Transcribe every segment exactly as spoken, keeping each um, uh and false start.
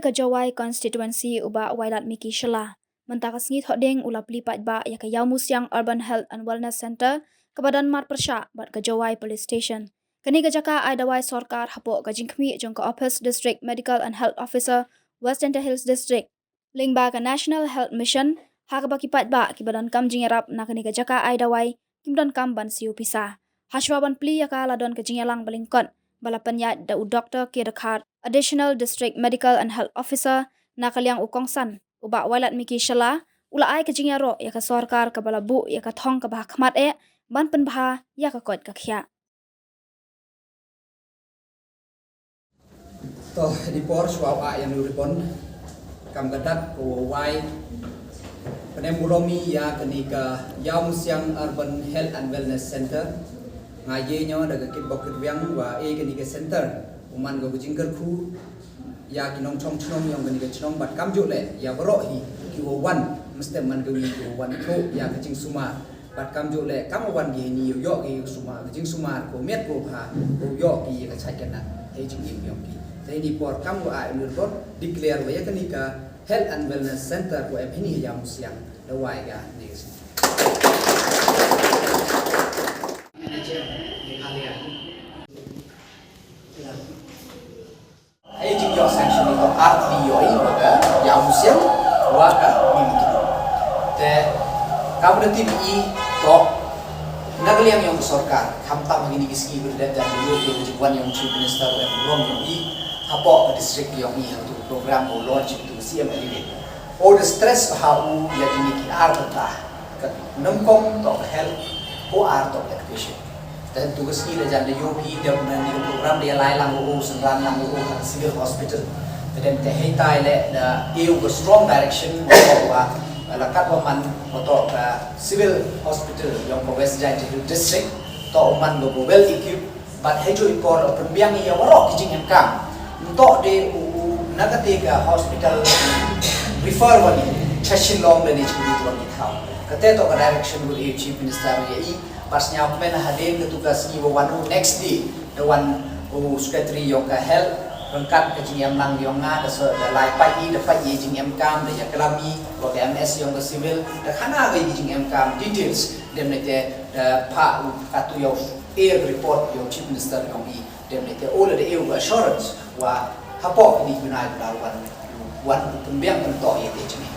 Ka Jowai Constituency u Bah Wailadmiki Shylla mynta ka sngi Thohdieng u la plie paidbah ïa ka Ïawmusiang Urban Health and Wellness Centre kaba don marpyrshah bad ka Jowai Police Station. Kane ka jaka ai dawai sorkar hapoh ka jingkhmih jong ka Office District Medical and Health Officer, West Jaintia Hills District, lyngba ka National Health Mission, ha kaba ki paidbah kiba donkam jingïarap na kane ka jaka ai dawai kim donkam ban siew pisa. Hashwa ban plie ïa ka la don ka jingïalang ba lyngkot ba la pynïaid da u Doktor K. Dkhar, Additional District Medical and Health Officer. Na ka liang u kongsan u Bah Wailadmiki Shylla u la ai ka jingïaroh ïa ka sorkar kaba la buh ïa ka thong kaba ha khmat eh ban pynbha ïa ka koit ka khiah. To, ha kane ka por shuwa ba ïa u ribbon, kam ka dak ko wai pynemburom ïa kane ka Ïawmusiang Urban Health and Wellness Centre. Nga ïohi noh da ka kitbok kitbiang ba eh kane ka centre u man ka jingkyrkhu ïa ki nongshong shnong jong kane ka shnong bad kamjooh leh ïa baroh hi kiwa wan, mesti man kiwa wan thok ïa ka jingsumar. Bad kamjooh leh kam wan ki hini ïoh ki sumar, ka jingsumar ko miat ko bha, ko ïoh ki ka chait ka nat hei jingim yong ki. Te ha kane ka por kam wa ai u ribbon declare wa ïa kane ka Health and Wellness Center ko em hini ha Ïawmusiang da wai ka ne. Manager Meghalaya. Hei jingïoh sanction ito ar tylli ïoh i wa ka Ïawmusiang wa ka Myntdu. Te kam da tip i to na ka liang yong ka sorkar, khamtam ha kine ki sngi ba dep da ïoh i jingwan yong Chief Minister wa em burom yong i hapoh ka district yong i ha tu program ko launch tu C M Elevate. O da stress ba ha u ïa kine ki ar bynta, ka nyngkong to ka health, ko ar to ka education. Te tu ka sngi da jan da ïoh phi da mynne ka program da ïa lai lang u synran lang u ha Civil Hospital. Te dem te hei tai le da ïoh ka strong direction wa wa la kat wa man wa to ka Civil Hospital yong ka West Jaintia Hills District to u man ka well equipped. Bad hei ju i por pynbiang ïa waroh ki jingem kam. Nto de u na kate ka hospital refer wa ni cha Shillong le ni chu ni tuan ki thaw. Kate to ka direction wa i Chief Minister ïa i. Bad sñiaw kmen hadien katu ka sngi wa wan u next day da wan u secretary yong ka health, ryngkat ka jingïalang yong nga da so da lai pat i da pat i jingïakam da ïaklam i wa ka M S yong ka civil da khana ka jingïakam details. Dem ne te da pa u katu yong air report yong Chief Minister yong i. Dem ne te o la da eu assurance wa hapoh ini bnai bnai wan wan pynbiang pynto ïa te jingim.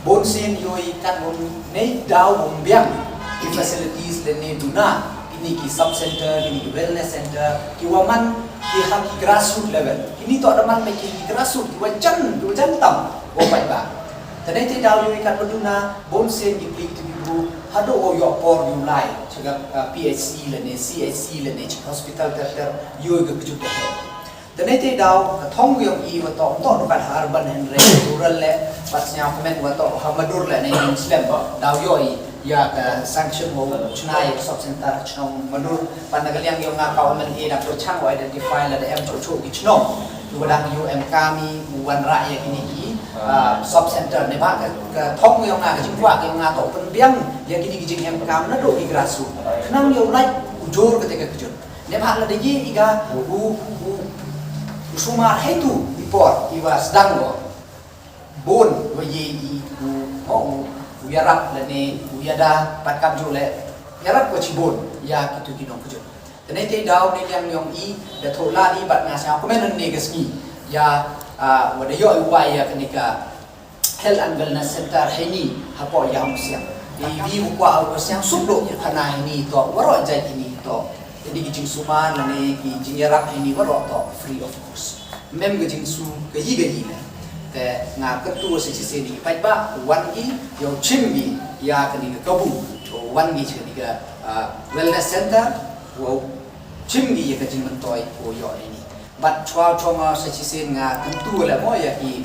Bun sien ïoh i kat bun nei daw bun biang ki facilities le ne duna kini ki sub center, kini ki wellness center, ki wa man ki ha ki grassroots level. Kini to da man me ki grassroots ki wa jan ki wa jan tam wa pai ba. Te nei te daw ïoh i kat bun duna bun sien ki plik ti bru hado o ïoh por ïoh lai chaga P H C le ne C H C le ne chaga hospital ter ter ïoh i ka kjut da he. Te nei te daw ka thong yong i wa to to dukan ha urban hynrei rural le, bad sñiaw kmen wa to ha madur le nei slem daw ïoh i ïa ka sanction wa chna ïa ka sub center chnong madur. Bad na ka liang yong nga ka wa men i da ko chang wa identify la da em cho cho ki chnong. Yu wa dang yu em kami u wan ra ïa kini ki sub center ne ba ka thong yong nga ka jingkwah yong nga to pynbiang ïa kini ki jingem kam na do ki grassroots. Khnang ïoh lait u jor ka te ka kjut. Ne ba la da ye i ga u u u sumar hei tu i por i wa sdang go. Bun wa ye i u mo u u yarap la ne u yada pat kam ju le yarap ko chi bun ya kitu ki nong kujut. Te nei te daw ne yang yong i da tho la i bat nga sa komen ne ka sngi ya wa da yo i wa ya ka ni ka Health and Wellness Center heini hapoh Ïawmusiang. Ïa wi u kwah u siang suk dok ïa khana heini to, waroh jait heini to. Ïa ki jingsumar lane ki jingïarap heini waroh to free of cost. Mem ka jingsu ka yi ka yi ne. Te nga kyntu sa chi se ni pat ba wan ki ïa u chim ki ïa ka ni ka kabu. Wan ki chi ka ni ka wellness center wa u chim ki ïa ka jingmyntoi ko ïoh heini. Bad chwa chwa nga sa chi sen nga kyntu le mo ïa ki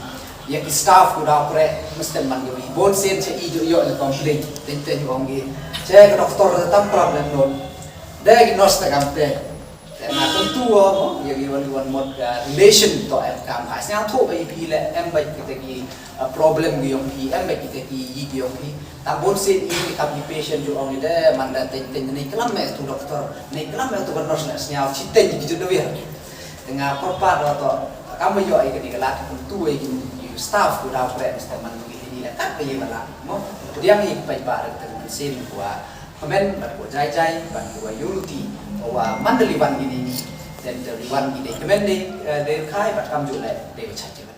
ïa ki staff ku da pre mesti man ki bon sen cha i ju ïoh le complain. Ten ten ong ki che ka doktor tam problem non. De ki nurse ta kam te. Te nga kyntu mo ïa ki wan wan mot ka relation to em kam ha sñiaw tho ba i pi le em ba ki te ki problem ki yong phi em ba ki te ki yi ki yong phi. Tang bon sen i kam ki patient ju ong i de man da ten ten ni klam me tu doktor ni klam me tu ka nurse na sñiaw chi ten ki ju dawir. Nga por pa do to Kam ba ïoh ïa kane ka lad kumtu ïa ki staff ki daw preh, Mister Mandu, ïa kine la kat ba ïa ka lad mo. Pdiang ïa ki paidbah da ka mynsiem kaba kmen bad kaba jai jai bad kaba ïohi lynti ba man da lei wan kine, dei da lei wan kine kmen dei, eh, dei rkhai bad kamjooh leh dei ba chait.